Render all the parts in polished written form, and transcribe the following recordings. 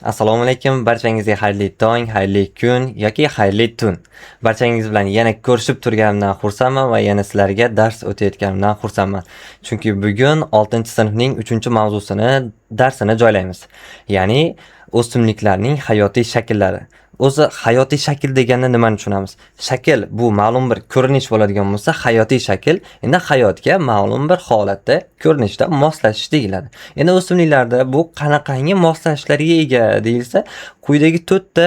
Assalomu alaykum, barchangizga xayrli tong, xayrli kun yoki xayrli tun. Barchangiz bilan yana ko'rishib turganimdan xursandman va yana sizlarga dars o'tayotganimdan xursandman. Chunki bugun 6-sinfning 3-mavzusini darsini joylaymiz. Ya'ni o'simliklarning hayotiy shakllari. O'zi hayotiy shakl deganda nimani tushunamiz? Shakl bu ma'lum bir ko'rinish bo'ladigan bo'lsa, hayotiy shakl endi hayotga ma'lum bir holatda, ko'rinishda moslashish deyiladi. Endi o'simliklarda bu qanaqangi moslashishlarga ega deyilsa, quyidagi to'rtta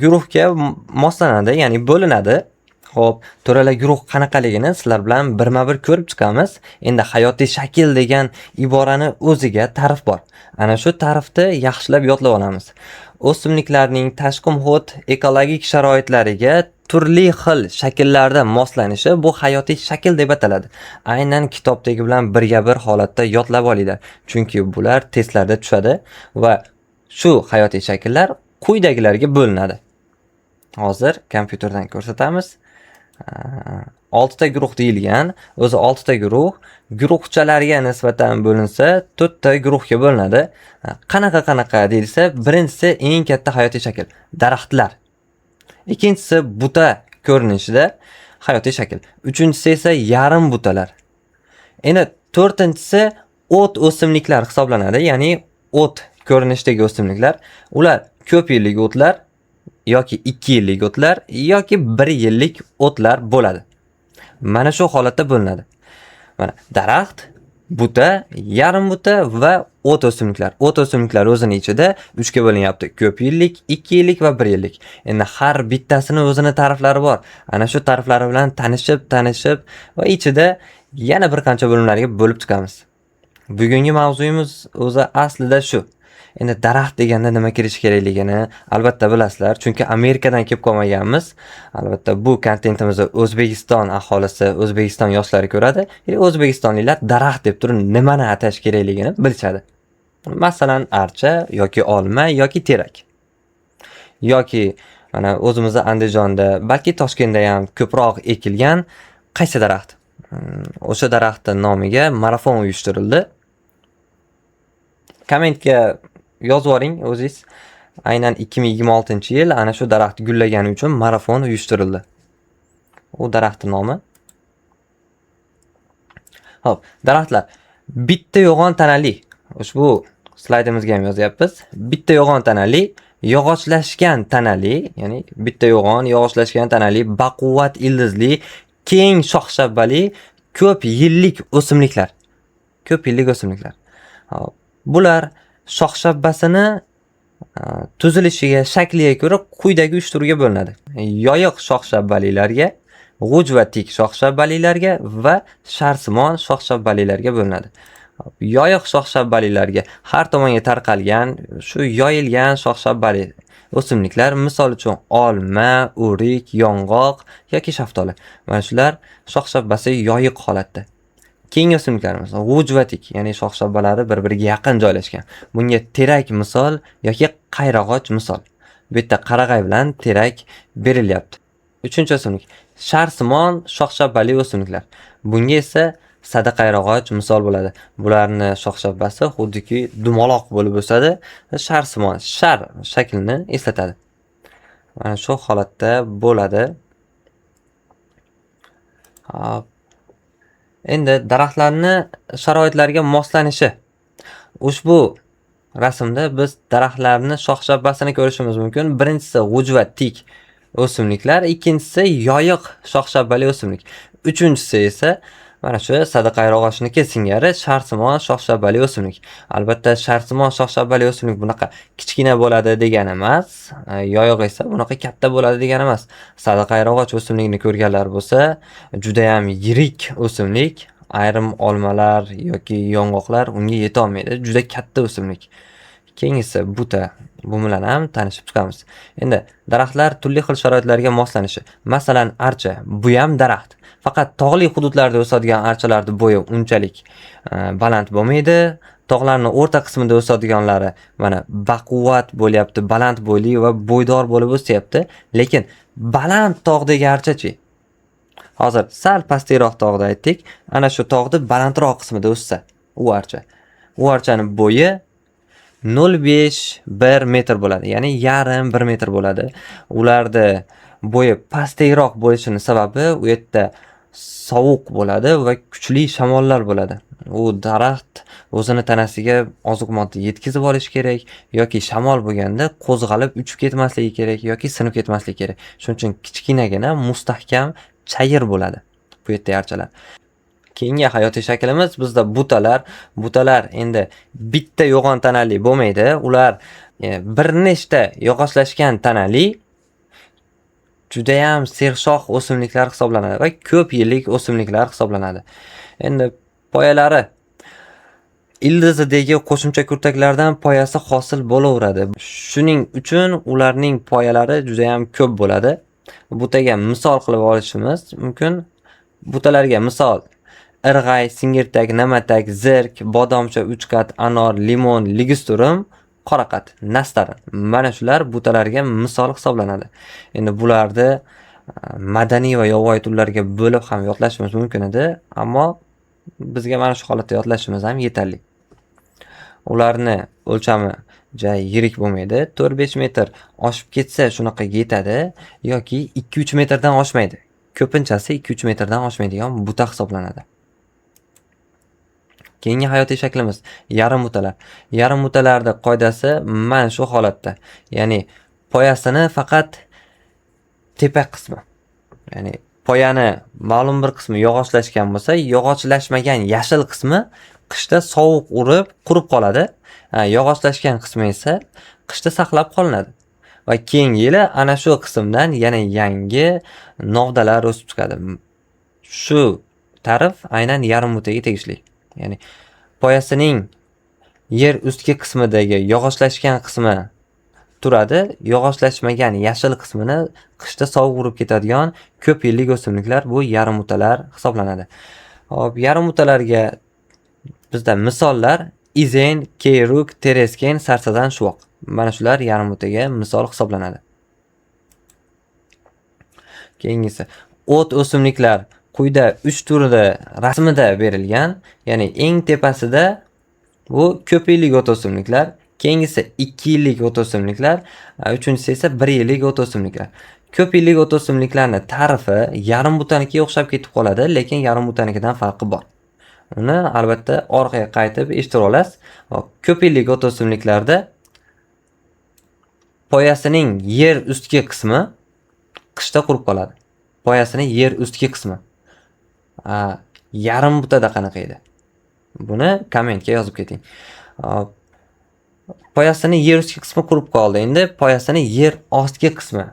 guruhga moslanadi, ya'ni bo'linadi. Xo'p, to'rala guruh qanaqaligini sizlar bilan birma-bir ko'rib chiqamiz. Endi hayotiy shakl degan iborani o'ziga ta'rif bor. Ana shu ta'rifni yaxshilab yodlab olamiz. O'simliklarning tashqi muhit ekologik sharoitlariga turli xil shakllarda moslanishi bu hayotiy shakl deb ataladi. Aynan kitobdagi bilan birga-bir holatda yodlab olinglar. Chunki bular testlarda tushadi va shu hayotiy shakllar quyidagilarga bo'linadi. Hozir kompyuterdan ko'rsatamiz. Oltita guruh deyilgan. O'zi oltita guruh guruhchalarga nisbatan bo'linsa, to'rtta guruhga bo'linadi. Qanaqa qanaqa deyilsa, birinchisi eng katta hayotiy shakl daraxtlar. Ikkinchisi buta ko'rinishida hayotiy shakl. Uchinchisi esa yarim butalar. Endi to'rtinchisi o't o'simliklar hisoblanadi, ya'ni o't ko'rinishdagi o'simliklar. Ular ko'p yillik o'tlar yoki 2 yillik o'tlar yoki 1 yillik o'tlar bo'ladi. Mana shu holatda bo'linadi. Mana daraxt, buta, yarim buta va o't o'simliklar. O't o'simliklar o'zini ichida 3 ga bo'linyapti. Ko'p yillik, 2 yillik va 1 yillik. Endi har bittasini o'zini ta'riflari bor. Ana shu ta'riflari bilan tanishib, tanishib va ichida yana bir qancha bo'limlarga bo'lib chiqamiz. Bugungi mavzuyimiz o'zi aslida shu. Endi daraxt deganda nima kirishi kerakligini albatta bilasizlar, chunki Amerikadan kelib qolmaganmiz. Albatta bu kontentimizni O'zbekiston aholisi, O'zbekiston yoshlari ko'radi. O'zbekistonliklar daraxt deb turib nimani atash kerakligini bilishadi. Masalan, archa yoki olma yoki terak. Yoki mana o'zimizda Andijonda, balki Toshkentda ham ko'proq ekilgan qaysi daraxt? O'sha daraxtning nomiga marafon uyushtirildi. Kommentga yozib yuboring o'zingiz. Aynan 2026-yil ana shu daraxt gullagani uchun marafon uyushtirildi. U daraxtning nomi. Xo'p, daraxtlar bitta yo'g'on tanali. Ushbu slaydimizga ham yozyapmiz. Bitta yo'g'on tanali, yog'ochlashgan tanali, ya'ni bitta yo'g'on, yog'ochlashgan tanali, baquvvat ildizli, keng shox-shabbali, ko'p yillik o'simliklar. Ko'p yillik o'simliklar. Xo'p, bular shox-shabbasini tuzilishiga, shakliga ko'ra quyidagi 3 turga bo'linadi. Yoyiq shox-shabbalilarga, g'uj va tik shox-shabbalilarga va sharsimon shox-shabbalilarga bo'linadi. Yoyiq shox-shabbalilarga har tomonga tarqalgan, shu yoyilgan shox-shabbali o'simliklar, misol uchun olma, o'rik, yong'oq yoki shaftoli. Mana shular shox-shabbasi yoyiq holatda. Keyingi o'simliklarimiz g'uj va tik, ya'ni shox-shabbalari bir-biriga yaqin joylashgan. Bunga terak misol yoki qayrag'och misol. Bu yerda qarag'ay bilan terak berilyapti. Uchinchi o'simlik sharsimon shox-shabbali o'simliklar. Bunga esa sadaqayrag'och misol bo'ladi. Bularni shox-shabbasi xuddiki dumaloq bo'lib o'sadi. Sharsimon shar shaklini eslatadi. Mana shu holatda bo'ladi. Hop. Endi daraxtlarni sharoitlarga moslanishi. Ushbu rasmda biz daraxtlarni shox-shabbasini ko'rishimiz mumkin. Birinchisi g'uj va tik o'simliklar, ikkinchisi yoyiq shox-shabbali o'simlik. Uchinchisi esa mana shu sadaqayrag'ochniki singari sharsimon shox-shabbali o'simlik. Albatta sharsimon shox-shabbali o'simlik bunaqa kichkina bo'ladi degani emas, yoyiq esa bunaqa katta bo'ladi degani emas. Sadaqayrag'och o'simligini ko'rganlar bo'lsa, judayam yirik o'simlik. Ayrim olmalar yoki yong'oqlar unga yetolmaydi. Juda katta o'simlik. Keyingisi buta. Bu bilan ham tanishib chiqamiz. Endi daraxtlar turli xil sharoitlarga moslanishi. Masalan, archa, bu ham daraxt. Faqat tog'li hududlarda o'sadigan archalarning bo'yi unchalik baland bo'lmaydi. Tog'larning o'rta qismida o'sadiganlari mana baquvvat bo'lyapti, baland bo'yli va bo'ydor bo'lib o'syapti. Lekin baland tog'dagi archachi? Hozir sal pastroq tog'da aytdik. Ana shu tog'ni balandroq qismida o'ssa u archa. U archani bo'yi 0,5-1 metr bo'ladi, ya'ni yarim 1 metr bo'ladi. Ularni bo'yi pastroq bo'lishining sababi u yerda sovuq bo'ladi va kuchli shamollar bo'ladi. U daraxt o'zini tanasiga oziq modda yetkazib olishi kerak yoki shamol bo'lganda qo'zg'alib uchib ketmasligi kerak yoki sinib ketmasligi kerak. Shuning uchun kichkinagina mustahkam chayir bo'ladi bu yerda archalar. Keyingi hayotiy shaklimiz bizda butalar. Butalar endi bitta yo'g'on tanali bo'lmaydi. Ular bir nechta yog'ochlashgan tanali judayam sershox o'simliklar hisoblanadi va ko'p yillik o'simliklar hisoblanadi. Endi poyalari ildizidagi qo'shimcha kurtaklardan poyasi hosil bo'laveradi. Shuning uchun ularning poyalari judayam ko'p bo'ladi. Butaga misol qilib olishimiz mumkin. Butalarga misol: irg'ay, singirtak, namatak, zirk, bodomcha, uchqat, anor, limon, ligusturum, qoraqat, nastarin. Mana shular butalarga misol hisoblanadi. Endi bularni madaniy va yovvoyi turlarga bo'lib ham yodlashimiz mumkin edi, ammo bizga mana shu holatda yodlashimiz ham yetarli. Ularni o'lchami ja yirik bo'lmaydi. 4-5 metr oshib ketsa shunaqa yetadi yoki 2-3 metrdan oshmaydi. Ko'pinchasi 2-3 metrdan oshmaydigan buta hisoblanadi. Keyingi hayotiy shaklimiz yarim butalar. Yarim butalarning qoidasi mana shu holatda. Ya'ni poyasini faqat tepa qismi. Ya'ni poyani ma'lum bir qismi yog'ochlashgan bo'lsa, yog'ochlashmagan yashil qismi qishda sovuq urib qurib qoladi. Yog'ochlashgan qismi esa qishda saqlab qolinadi. Va keyingi yili ana shu qismdan yana yangi novdalar o'sib chiqadi. Shu ta'rif aynan yarim butaga tegishli. Ya'ni poyasining yer ustki qismidagi yog'ochlashgan qismi turadi, yog'ochlashmagan yashil qismini qishda sovuq urib ketadigan ko'p yillik o'simliklar bu yarim butalar hisoblanadi. Xo'p, yarim butalarga bizda misollar: izen, keyruk, teresken, sarsazan, shuvoq. Mana shular yarim butaga misol hisoblanadi. Keyingisi o't o'simliklar quyida 3 turida rasmida berilgan. Ya'ni eng tepasida bu ko'p yillik o't o'simliklar, keyingisi 2 yillik o't o'simliklar, uchinchisi esa 1 yillik o't o'simliklar. Ko'p yillik o't o'simliklarning ta'rifi yarim butanikiga o'xshab ketib qoladi, lekin yarim butanikidan farqi bor. Uni albatta orqaga qaytib eshitib olasiz. Ko'p yillik o't o'simliklarda poyasining yer ustki qismi qishda qurib qoladi. Poyasining yer ustki qismi. Yarim butada qanaqa edi? Buni kommentga yozib keting. Poyasining yer ustki qismi qurib qoldi. Endi poyasining yer ostki qismi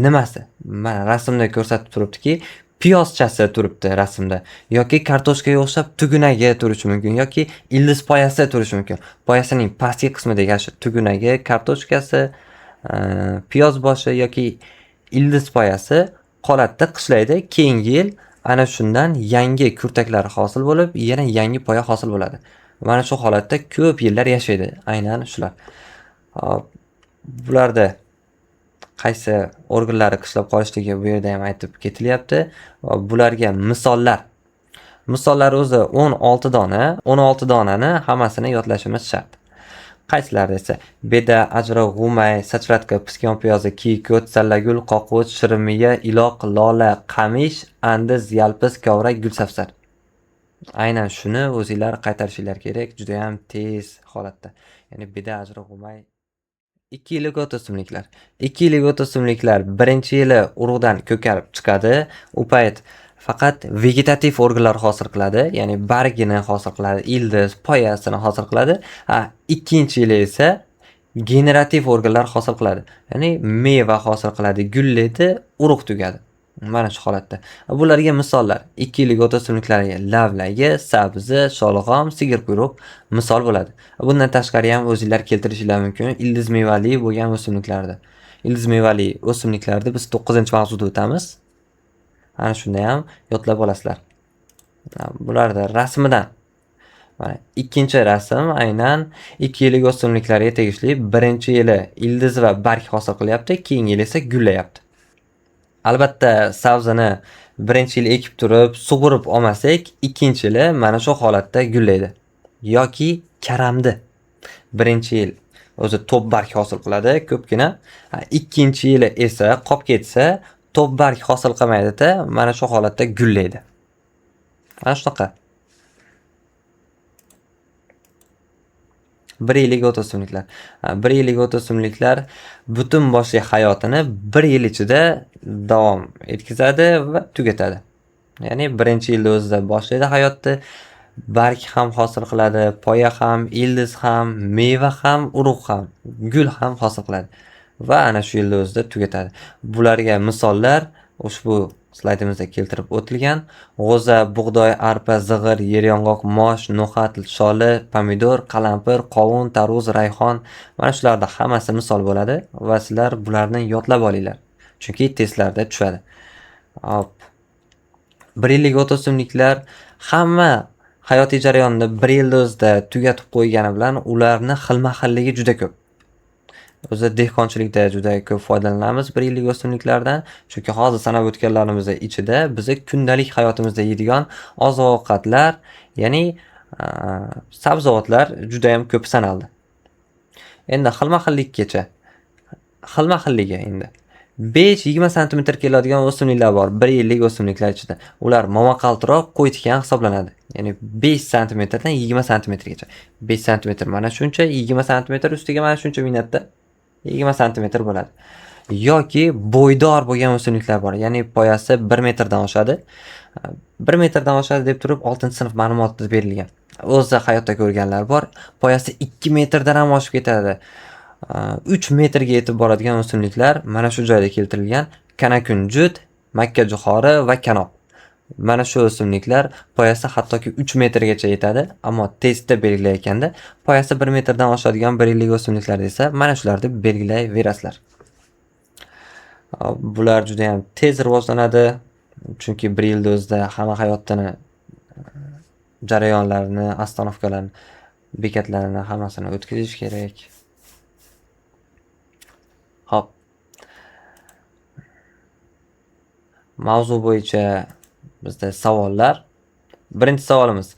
nimasi? Mana rasmda ko'rsatib turibdiki, piyozchasi turibdi rasmda yoki kartoshkaga o'xshab tugunagi turishi mumkin yoki ildiz poyasi turishi mumkin. Poyasining pastki qismidagi shu tugunagi, kartoshkasi, piyoz boshi yoki ildiz poyasi qoladida qishlaydi. Keyingi yil ana shundan yangi kurtaklar hosil bo'lib, yana yangi poya hosil bo'ladi. Mana shu holatda ko'p yillar yashaydi aynan shular. Hop, bularda qaysi organlari qishlab qolishligi bu yerda ham aytib ketilyapti. Va bularga misollar. Misollar o'zi 16 dona, 16 donani hammasini yodlashimiz shart. Qaysilari desa, beda, ajra, g'umay, sachratka, pisyon piyozi, kiyikot, sallagul, qoqo't, shirinmiya, iloq, lola, qamish, andiz, yalpiz, kovrak, gulsafsar. Aynan shuni o'zinglar qaytarishinglar kerak, juda ham tez holatda. Ya'ni beda, ajra, g'umay. 2 yillik o't o'simliklar. 2 yillik o't o'simliklar birinchi yili urug'dan ko'karib chiqadi. U payt faqat vegetativ organlar hosil qiladi, ya'ni bargini hosil qiladi, ildiz, poyasini hosil qiladi. Ikkinchi yili esa generativ organlar hosil qiladi. Ya'ni meva hosil qiladi, gullaydi, urug' tugadi. Mana shu holatda. Bularga misollar: 2 yillik o't o'simliklarga lavlagi, sabzi, sholg'om, sigirquyruq misol bo'ladi. Bundan tashqari ham o'zinglar keltirishinglar mumkin ildiz mevali bo'lgan o'simliklarni. Ildiz mevali o'simliklarni biz 9-mavzuda o'tamiz. Ana shunda ham yodlab olasizlar. Bularda rasmidan mana ikkinchi rasm aynan 2 yillik o'simliklarga tegishli. Birinchi yili ildiz va barg hosil qilyapti, keyingi yili esa gullayapti. Albatta sabzini birinchi yil ekib turib sug'urib olmasak, ikkinchi yili mana shu holatda gullaydi. Yoki karamdi. Birinchi yil o'zi to'p barg hosil qiladi ko'pgina. Ikkinchi yili esa qolib ketsa to'p barg hosil qilmaydi-da, mana shu holatda gullaydi. Mana shunaqa. Bir yillik o't o'simliklar. Bir yillik o't o'simliklar butun boshli hayotini bir yil ichida davom etkazadi va tugatadi. Ya'ni birinchi yilda o'zida boshlaydi hayotni, barg ham hosil qiladi, poya ham, ildiz ham, meva ham, urug' ham, gul ham hosil qiladi va ana shu yilda o'zida tugatadi. Bularga misollar ushbu slaydimizda keltirib o'tilgan. G'o'za, bug'doy, arpa, zig'ir, yer yong'oq, mosh, no'xat, sholi, pomidor, qalampir, qovun, tarvuz, rayhon, mana shularda hammasi misol bo'ladi va sizlar bularni yodlab olinglar. Chunki testlarda tushadi. Hop. Bir yillik o't o'simliklar hamma hayotiy jarayonni bir yilda o'zida tugatib qo'ygani bilan ularni xilma-xilligi juda ko'p. O'zi dehqonchilikda juda ko'p foydalanamiz bir yillik o'simliklardan, chunki hozir sanab o'tganlarimiz ichida bizni kundalik hayotimizda yeydigan oziq-ovqatlar, ya'ni sabzavotlar juda ham ko'p sanaldi. Endi xilma-xillikkacha, xilma-xilligi endi 5-20 santimetr keladigan o'simliklar bor bir yillik o'simliklar ichida. Ular momaqaltiroq, qo'ytikan hisoblanadi. Ya'ni 5 santimetrdan 20 santimetrgacha. 5 santimetr mana shuncha, 20 santimetr ustiga mana shuncha minnatda 20 santimetr bo'ladi. Yoki bo'ydor bo'lgan o'simliklar bor. Ya'ni poyasi 1 metrdan oshadi. 1 metrdan oshadi deb turib 6-sinf ma'lumotida berilgan. O'zi hayotda ko'rganlar bor. Poyasi 2 metrdan ham oshib ketadi. 3 metrga yetib boradigan o'simliklar mana shu joyda keltirilgan. Kanakunjut, makka jo'xori va kanob. Mana shu o'simliklar poyasi hattoki 3 metrgacha yetadi, ammo testda belgilayotganda poyasi 1 metrdan oshadigan bir yillik o'simliklar desa, mana shularni belgilayverasizlar. Bular juda ham tez rivojlanadi, chunki bir yilda o'zida hamma hayotini jarayonlarini, ostanovkalarni, bekatlarini hammasini o'tkazish kerak. Xo'p. Mavzu bo'yicha bizda savollar. Birinchi savolimiz.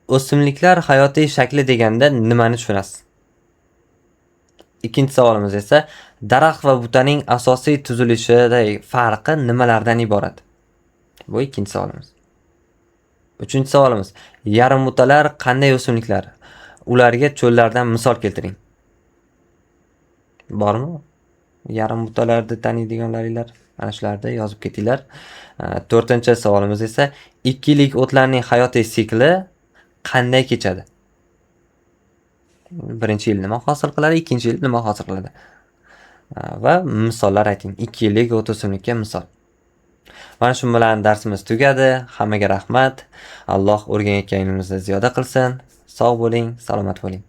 O'simliklar hayotiy shakli deganda nimani tushunasiz? Ikkinchi savolimiz esa daraxt va butaning asosiy tuzilishidagi farqi nimalardan iborat? Bu ikkinchi savolimiz. Uchinchi savolimiz. Yarim butalar qanday o'simliklar? Ularga cho'llardan misol keltiring. Bormi? Yarim butalarni taniydiganlaringlar mana shularni yozib ketinglar. To'rtinchi savolimiz esa ikki yillik o'tlarning hayotiy sikli qanday kechadi? Birinchi yil nima hosil qiladi, ikkinchi yil nima hosil qiladi? Va misollar ayting. 2 yillik o't o'simlikka misol. Mana shu bilan darsimiz tugadi. Hammaga rahmat. Alloh o'rganayotganimizni ziyoda qilsin. Sog' bo'ling, salomat bo'ling.